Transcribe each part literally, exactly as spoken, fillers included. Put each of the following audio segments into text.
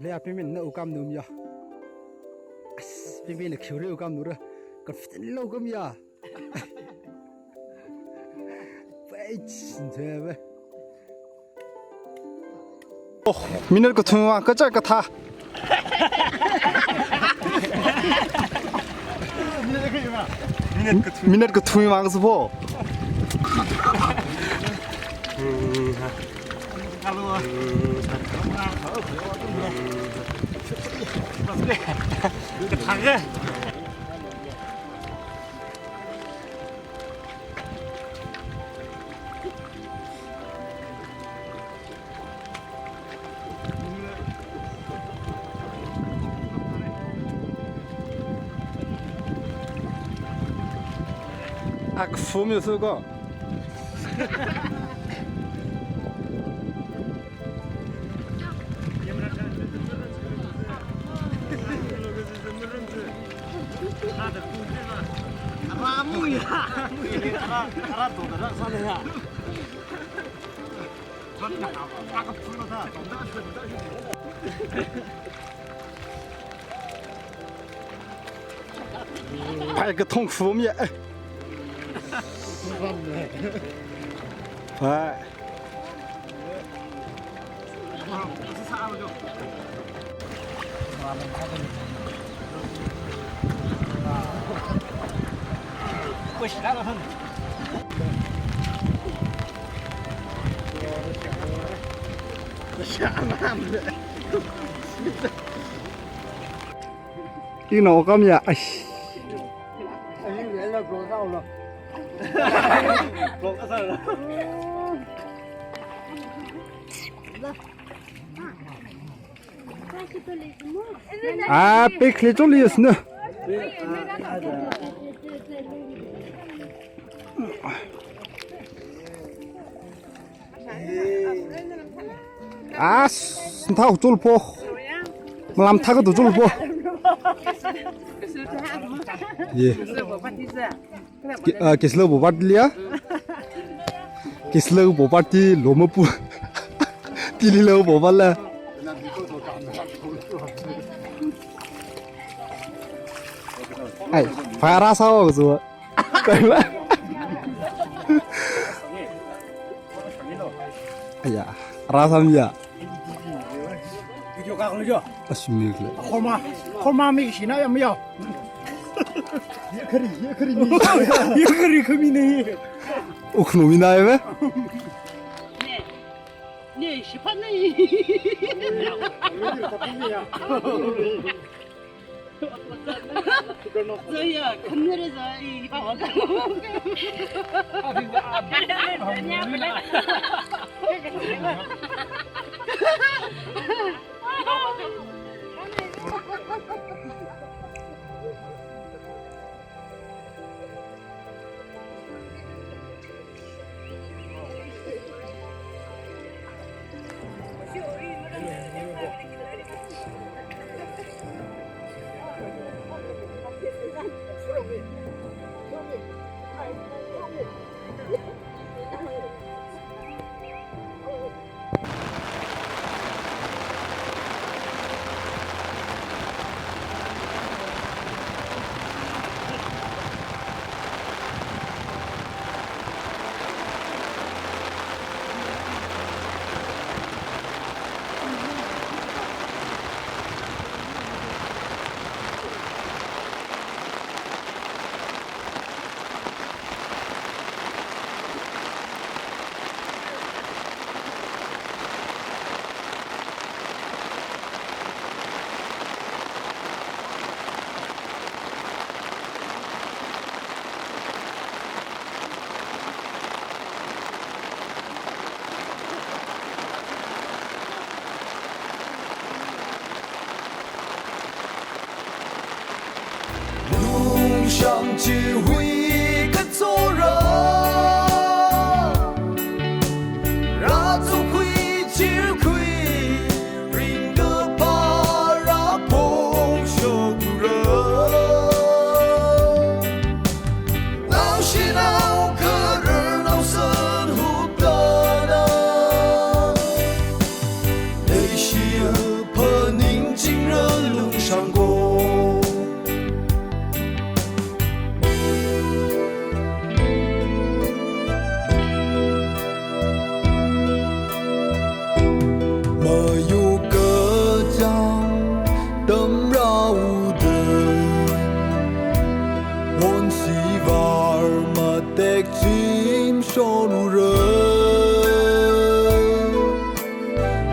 Lei a pingmin na ukamnum ya. As, pingmin na khiuri ukamnura. Confident lo kam ya. Wait, nje be. Oh, minute kathum wa kacha katha. Minute kathum wa kasapo. Ak fum yusu ko. Pai kathong fum ya. Pai. Ina okam ya, ai. Ah, pik le choli yus na. As, thau chul po. Malam thak tu chul po. Ye. Ki-, ah, kislo bo bat liya. Kislo bo bat ti lo mapu. Tili lo bo bat la. Ai, para sa wa zo. Aya, rāsam ya. Video kak lo jo. Asmi kle. Khorma, khorma mi shina ya mi ya. Ye khari, ye khari mi. Ye khari khami ni. Ukhnu mi na ya me? Ne, shipa ne. Zaya, khanere zai, iba waga. Lungshang chihui kachora, rāzukhui chirkhui, ringkapa rāpho.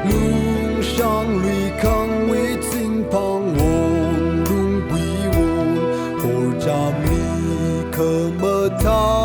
Lungshang lui khangwui tsingphang won, lungwui won, horjamli khamathā